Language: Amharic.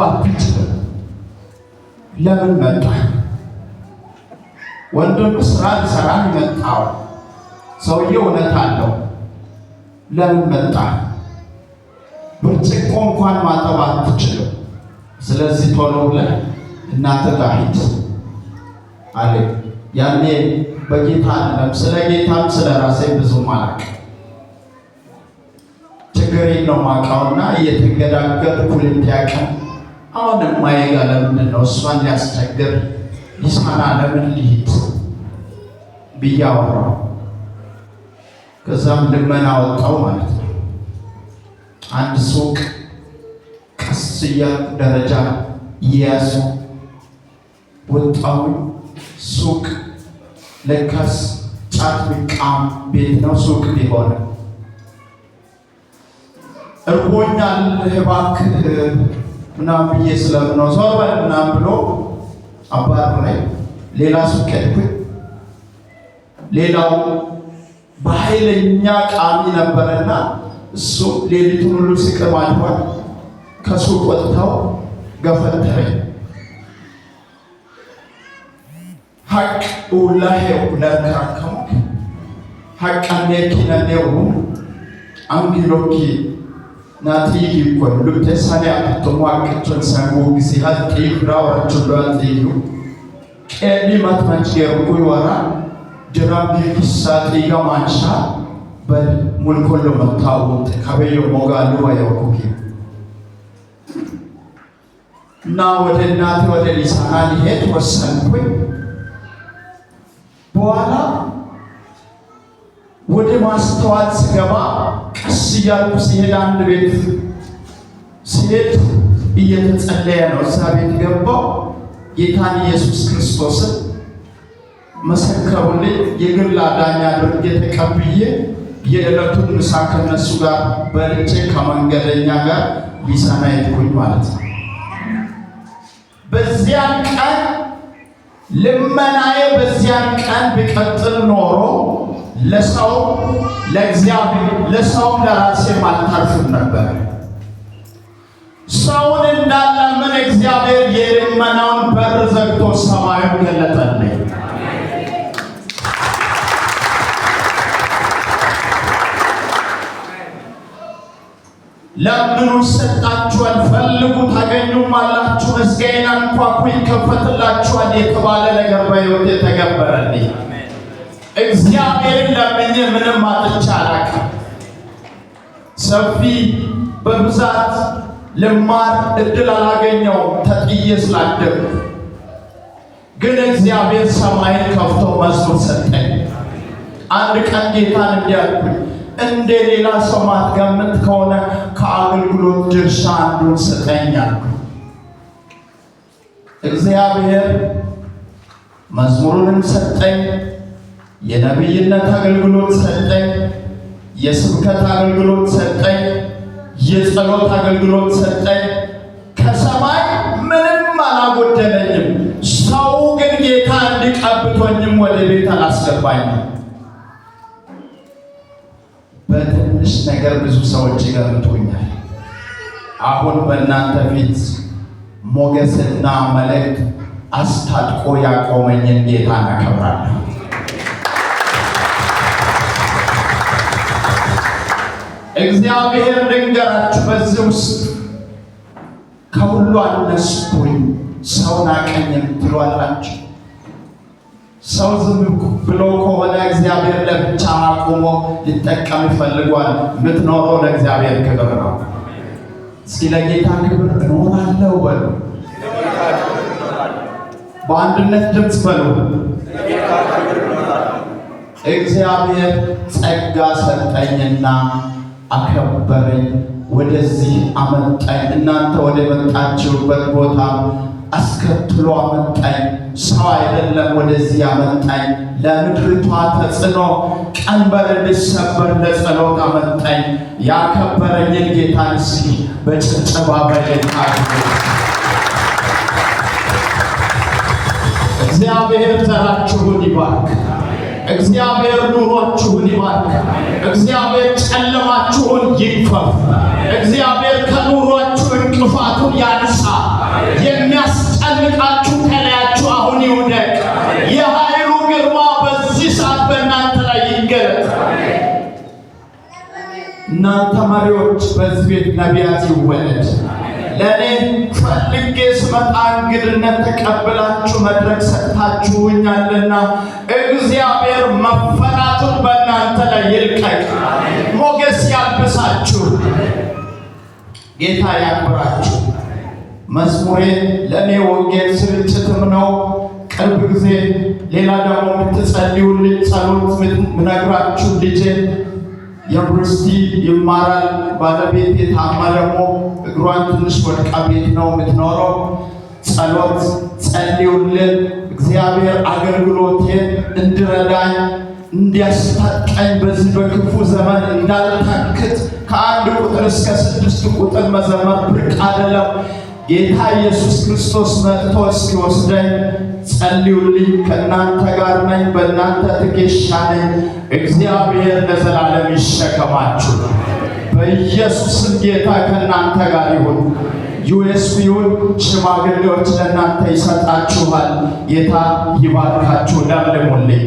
አትችልም። ለምን መጣህ? ወንድም ስራ ሊሰራ መጣው። ሰውዬው እውነት አለው። ለምን መጣህ? ብርጭቆ እንኳን ማጠብ አትችልም። ስለዚህ ቶሎ ብለህ እናትህ ጋር ሂድ አለ። ያኔ በጌታ አይደለም፣ ስለ ጌታም ስለ ራሴ ብዙም አላውቅም። ችግሬን ነው ማውቀውና እየተንገዳገድኩ ልትያቀም አሁን እማዬ ጋር ለምንድን ነው እሷን ሊያስቸግር ሊሳና ለምን ልሂድ ብዬ አወራሁ። ከዛም ልመና ወጣው ማለት ነው። አንድ ሱቅ ቀስ እያልኩ ደረጃ እየያዙ ወጣሁ። ሱቅ ለካስ ጫት ሚቃም ቤት ነው። ሱቅ ቢሆን እርቦኛል እባክህ ምናምን ብዬ ስለምነው ዞር በል ምናምን ብሎ አባረረኝ። ሌላ ሱቅ ሄድኩኝ። ሌላው በኃይለኛ ቃሚ ነበረና እሱ ሌሊቱን ሁሉ ሲቅም አድሯል። ከሱቅ ወጥተው ገፈተረኝ። ሀቅ ውላሄው ለካከሙክ ሀቀኔ ኪነኔው አንጊሎኪ ናጢይ ኮን ሉቴሳኔ አጥቶሞ አቅቾን ሰንጉ ጊዜ ሀጢ ፍራወራቾ ጢዩ ቄኒ መትመች የርኩይ ወራ ጅራቢ ኪሳ ጢጋ ማንሻ በል ሙልኮሎ መታወጥ ከበዮ ሞጋሉ ወየኩኪ እና ወደ እናቴ ወደ ሊሳና ሊሄድ ወሰንኩኝ። በኋላ ወደ ማስተዋል ስገባ ቀስ እያልኩ ሲሄድ አንድ ቤት ሲሄድ እየተጸለየ ነው። እዛ ቤት ገባው። ጌታን ኢየሱስ ክርስቶስን መሰከሩልኝ። የግል አዳኝ አድርጌ ተቀብዬ የዕለቱን ምሳ ከነሱ ጋር በልቼ ከመንገደኛ ጋር ሊሳና ሄድኩኝ ማለት ነው። በዚያን ቀን ልመናዬ በዚያን ቀን ቢቀጥል ኖሮ ለሰው ለእግዚአብሔር ለሰውም ለራሴም አልተርፍም ነበር። ሰውን እንዳለምን እግዚአብሔር የልመናውን በር ዘግቶ ሰማዩን ገለጠልኝ። ለምኑ ይሰጣችኋል፣ ፈልጉ ታገኙማላችሁ፣ መዝጊያዬን አንኳኩ ይከፈትላችኋል የተባለ ነገር በሕይወቴ ተገበረልኝ። እግዚአብሔርን ለምኜ ምንም አጥቼ አላውቅም። ሰፊ በብዛት ልማር እድል አላገኘውም ተጥዬ ስላደግኩ፣ ግን እግዚአብሔር ሰማይን ከፍቶ መዝሙር ሰጠኝ። አንድ ቀን ጌታን እንዲህ አልኩኝ፣ እንደ ሌላ ሰው ማትገምት ከሆነ ከአገልግሎት ድርሻ አንዱን ስጠኝ አልኩኝ። እግዚአብሔር መዝሙሩንም ሰጠኝ፣ የነቢይነት አገልግሎት ሰጠኝ፣ የስብከት አገልግሎት ሰጠኝ፣ የጸሎት አገልግሎት ሰጠኝ። ከሰማይ ምንም አላጎደለኝም። ሰው ግን ጌታ እንዲቀብቶኝም ወደ ቤት አላስገባኝም። በትንሽ ነገር ብዙ ሰዎች ይገምቱኛል። አሁን በእናንተ ፊት ሞገስና መልእክት አስታጥቆ ያቆመኝን ጌታን አከብራለሁ። እግዚአብሔር ልንገራችሁ፣ በዚህ ውስጥ ከሁሉ አነስኩኝ፣ ሰው ናቀኝ የምትሉ አላችሁ። ሰው ዝም ብሎ ከሆነ እግዚአብሔር ለብቻ አቁሞ ሊጠቀም ይፈልጓል። የምትኖረው ለእግዚአብሔር ክብር ነው። እስኪ ለጌታ ክብር እኖራለሁ በሉ። በአንድነት ድምፅ በሉ። እግዚአብሔር ጸጋ ሰጠኝና አከበረኝ፣ ወደዚህ አመጣኝ። እናንተ ወደ መጣችሁበት ቦታ አስከትሎ አመጣኝ። ሰው አይደለም ወደዚህ አመጣኝ። ለምድሪቷ ተጽዕኖ ቀንበር እንዲሰበር ለጸሎት አመጣኝ። ያከበረኝን ጌታን እስኪ በጭብጨባ በእልልታ እግዚአብሔር ዘራችሁን ይባርክ። እግዚአብሔር ኑሯችሁን ይባርክ። እግዚአብሔር ጨለማችሁን ይግፈፍ። እግዚአብሔር ከኑሯችሁ እንቅፋቱን ያንሳ። የሚያስጨንቃችሁ ከላያችሁ አሁን ይውደቅ። የኃይሉ ግርማ በዚህ ሰዓት በእናንተ ላይ ይገለጥ። እናንተ መሪዎች፣ በዚህ ቤት ነቢያት ይወለድ። ለእኔ ፈልጌ ስመጣ እንግድነት ተቀብላችሁ መድረክ ሰጥታችሁኛልና እግዚአብሔር መፈራቱን በእናንተ ላይ ይልቀቅ፣ ሞገስ ያልብሳችሁ፣ ጌታ ያክብራችሁ። መዝሙሬ ለእኔ ወንጌል ስርጭትም ነው። ቅርብ ጊዜ ሌላ ደግሞ የምትጸልዩልኝ ጸሎት ምነግራችሁ፣ ልጄ ዩኒቨርሲቲ ይማራል። ባለቤቴ ታማ ደግሞ እግሯን ትንሽ ወድቃ ቤት ነው የምትኖረው። ጸሎት ጸልዩልን። እግዚአብሔር አገልግሎቴን እንድረዳኝ፣ እንዲያስታጥቀኝ፣ በዚህ በክፉ ዘመን እንዳልታክት። ከአንድ ቁጥር እስከ ስድስት ቁጥር መዘመር ብርቅ አይደለም። ጌታ ኢየሱስ ክርስቶስ መጥቶ እስኪወስደኝ ጸልዩልኝ። ከእናንተ ጋር ነኝ፣ በእናንተ ትከሻ ነኝ። እግዚአብሔር ለዘላለም ይሸከማችሁ። በኢየሱስም ጌታ ከእናንተ ጋር ይሁን። USB ውን ሽማግሌዎች ለእናንተ ይሰጣችኋል። ጌታ ይባርካችሁ። ለምልሙልኝ።